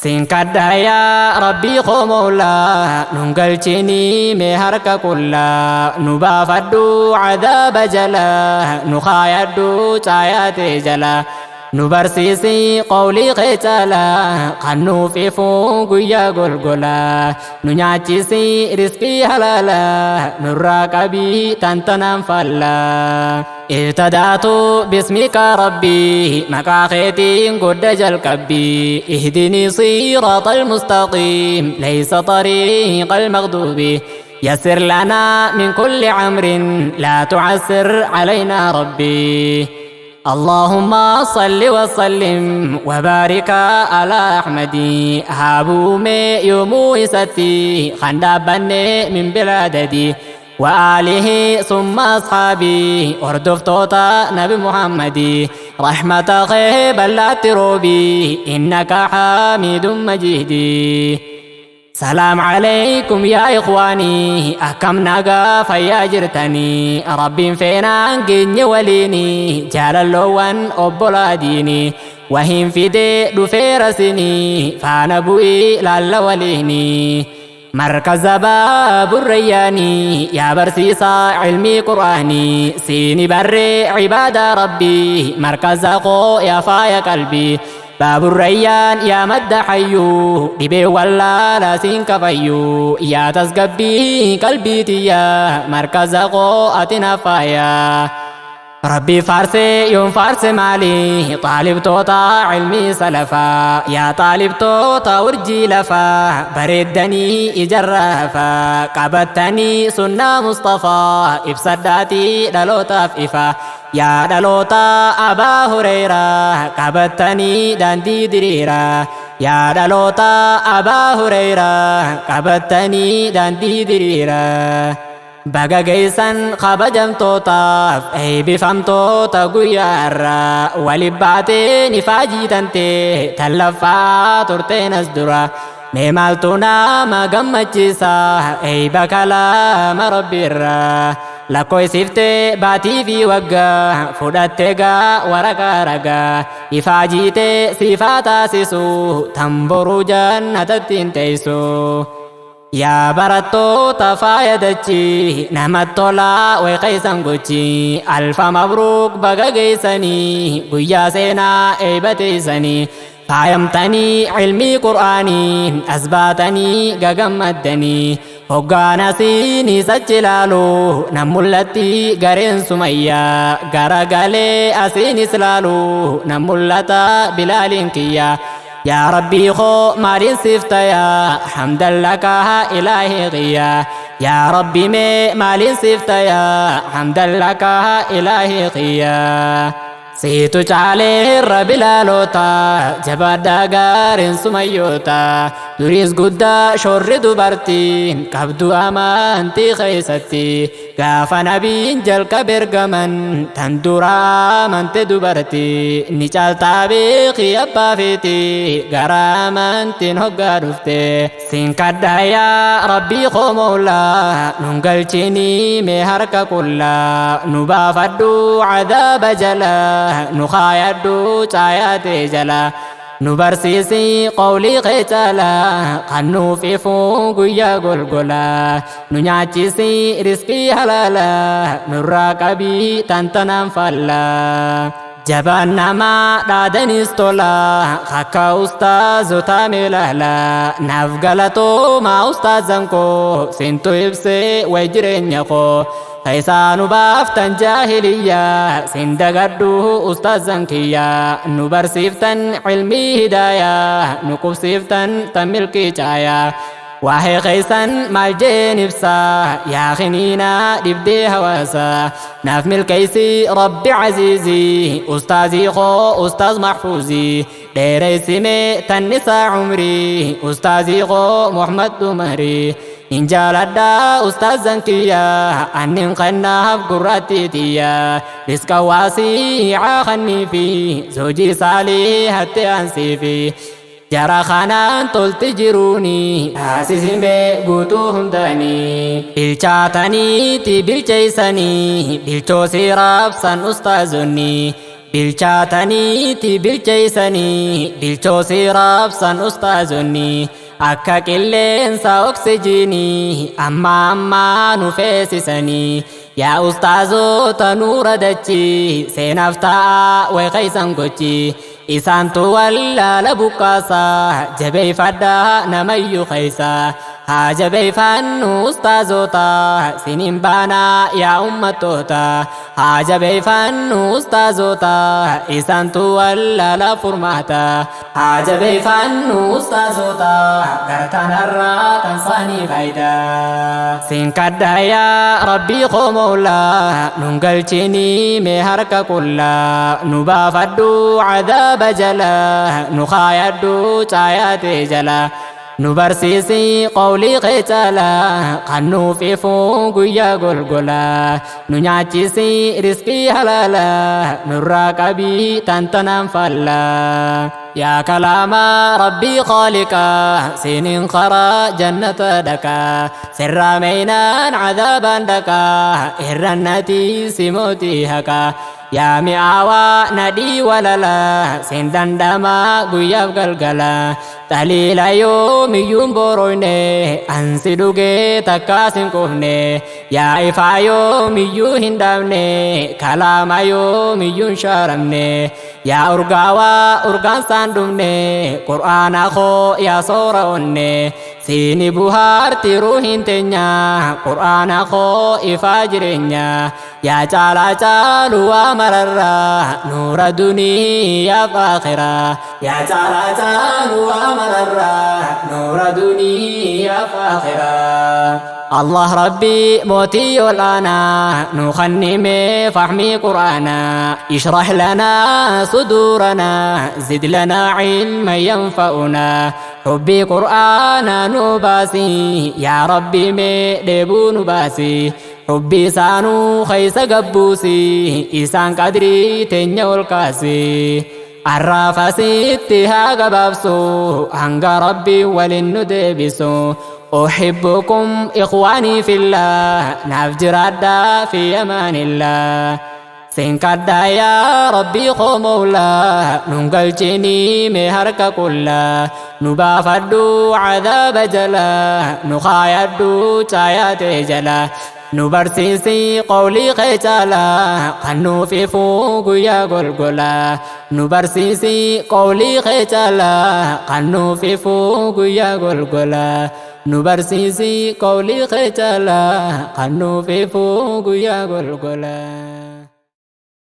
Siin kadhaa yaa Rabbii koo Moolaa, nun galchinii mee harka qullaa. Nu baafadhu cadaaba jalaa, nu kaayadhu caayaatee jalaa. Nu barsiisi qawlii kee caalaa, kan nuuf ifuu guyyaa golgolaa. Nu nyaachisi riskii halaalaa, nurraa qabii tantanaan faallaa. Ibtadaatu bismika Rabbii, maqaa keetiin godda jalqabbii. Ihdini siraata almustaqiim, laysa طريق المغضوب. يسر لنا من كل عمر، لا تعسر علينا ربي. اللهم صل وسلم وبارك على أحمد هابومي يومو إستي خندابني من بلادتي، وآله ثم أصحابي، أردفتوتا نبي محمد. رحمة غيب لا تروبي، إنك حميد مجيد. سلام عليكم يا إخواني، أكم نغا فيا جرتني. ربين فينا جن وليني، جاللوان أبولا ديني. وهم في دي دفيرسني، فانا بوي لالا وليني. مركز باب الرياني، يا برسيسا علمي قرآني. سيني بري عبادة ربي، مركز قو يا فايا قلبي. باب الريان يا مد حيو، دبي ولا لا سين كفيو. يا تسقبي قلبي تيا، مركز قو أتنا فايا. ربي فارسي يوم فارسي مالي، طالب توتا علمي سلفا. يا طالب توتا ورجي لفا، بردني إجرافا. قبتني سنة مصطفى، إبسداتي دلوتا فإفا. يا دلوتا أبا هريرة، قبتني داندي دريرة. يا دلوتا أبا هريرة، قبتني داندي دريرة. Baga geessan kabajamtootaaf eebbifamtoota guyyaa irraa, waliin baateen ifaajii tantee tallaffaa turteen as dura. Mee maaltu nama gammachiisa eebba kalaama Rabbiirraa? Lakkoofsiftee baatii fi waggaa, fudhattee gaa waraqaa ragaa. Ifaajiitee siifaa taasisu, tan boruu jannatatti hin teessu. Yaa barattoota faayadachi, namatti tolaa weeqeessan gochi. Alfa mabruuk, baga geessanii guyyaa seenaa eebbateessanii. Faayamtanii ilmii qur'aanii as baatanii gagammaddanii. Hoggaan asiin sachi ilaalu nan mul'atti gareen Sumayyaa. Garagalee asiinis ilaalu nan mul'ata Bilaaliin kiyya. يا ربي خو مالين سفتيا، حمدا لك إلهي غيا. يا ربي مي مالين سفتيا، حمدا لك إلهي غيا. Siitu caalee irra bilaalota, jabaadhaa gaariin sumayyoota. Duriis guddaa shorri dubartiin qabdu amantii keessatti. Gaafa nabiin jalqabe ergaman, tan dura amante dubartii. Ni caaltaa beekii abbaa feeti, gara amantiin hoggaa dhufte. Siin kadhaa yaa Rabbii koo Moolaa, nun galchinii mee harka qullaa. Nu baafadhu cadaaba jalaa, nu kaayadhu caayaatee jala. Nu barsiisi qawlii kee caalaa, kan nuuf ifuu guyyaa golgolaa. Nu nyaachisi riskii halaalaa, nurraa qabii tantanaan faallaa. Jabaan namaa dhaadanis tola, akka ustaazota meelaalaa. Naaf galatoomaa ustaazan koo, sintu ibsee way jireenya koo. Keessaa nu baaftan jaahiliyyaa, sin dagadhu ustaazan kiyyaa. Nu barsiiftan ilmii hidaayaa, nu qubsiiftan tan milkii caayaa. Waa'ee keessan maal jeen ibsaa, yaa khiniinaa dhibdee hawaasaa. Naaf milkeessi Rabbi aziizii, ustaazii koo ustaaz Mahfuuzii. Dheeressimee tannisaa umrii, ustaazii koo Muhammad Umarii. Nin jaaladhaa ustaazan kiyyaa, annin kannaaf gurraattii tiyyaa. Riska waasiicaa kannii fi zoojii saalii hatte ansiifi. Jara kanaan tolti jiruuni, taasisimee guutuu hundaanii. Bilchaataniiti bilcheessanii, bilchoo si raabsan ustaazonni. Bilchaataniiti bilcheeysanii bilchoo si raabsan ustaazonni akka qilleensa oksijiinii amma ammaa nu feesisanii yaa ustaazota nuura dachii seenaaf ta'a wayqaysan gochi isaantu wallaala buqqaasaa jabeeyfadhaa namayyuu keeysa haa jabeeyfannu ustaazota sinin baanaa yaa ummattoota haa jabeeyfannu ustaazota isaantu wallaala furmaata haa jabeeyfannu ustaazota gartanarraa tansaanii faayidaa sin kadhaa yaa rabbii koo moolaa nun galchinii mee harka qullaa nu baafadhu cadaaba jalaa nu kaayadhu caayaatee jalaa nu barsiisi qawlii kee caalaa kan nuuf ifuu guyyaa golgolaa nu nyaachisi riskii halaalaa nurraa qabii tantanaan faallaa yaa kalaama rabbii khaaliqaa siniin karaa jannata dhaqaa sirraa meeynaan cadaabaan dhaqaa irrannatii simootii haqaa yaa mi'aawaa nadhii walalaa sin dandhamaa guyyaaf galgalaa xaliila yoomiyyuun boroyne ansi dhugee takkaa sin quufne yaa ifaa yoomiyyuu hin dhaabne kalaama yoomiyyuu hin shaaramne yaa urgaawaa urgaan saan dhumne qur'aana koo yaa soora onne siini buhaarti ruuhin teenya qur'aana koo ifaa jireenya yaa caalaa caalu waa mararraa nuura duniyaaf aakhiraa yaa caalaa caalu waa mararraa nuura duniyaaf aakhiraa الله ربي موتي والآنا نخنم فحمي قرآنا اشرح لنا صدورنا زد لنا علما ينفعنا حبي قرآنا نباسي يا ربي مدبو نباسي حبي سانو خيس قبوسي إسان قدري تنيو القاسي الرافسيتي ها قبابسو هنگا ربي ولن أحبكم إخواني في الله نفجر في أمان الله سنكدا يا ربي خو مولا ننقلجني مهرك كلا نبافدو عذاب جلا نخايدو تايات جلا نبرسيسي قولي قتالا قنو في فوق يا قلقلا نبرسيسي قولي قتالا قنو في فوق يا قلقلا نبرسيسي قولي قتالا قنو في فوق يا قلقلا.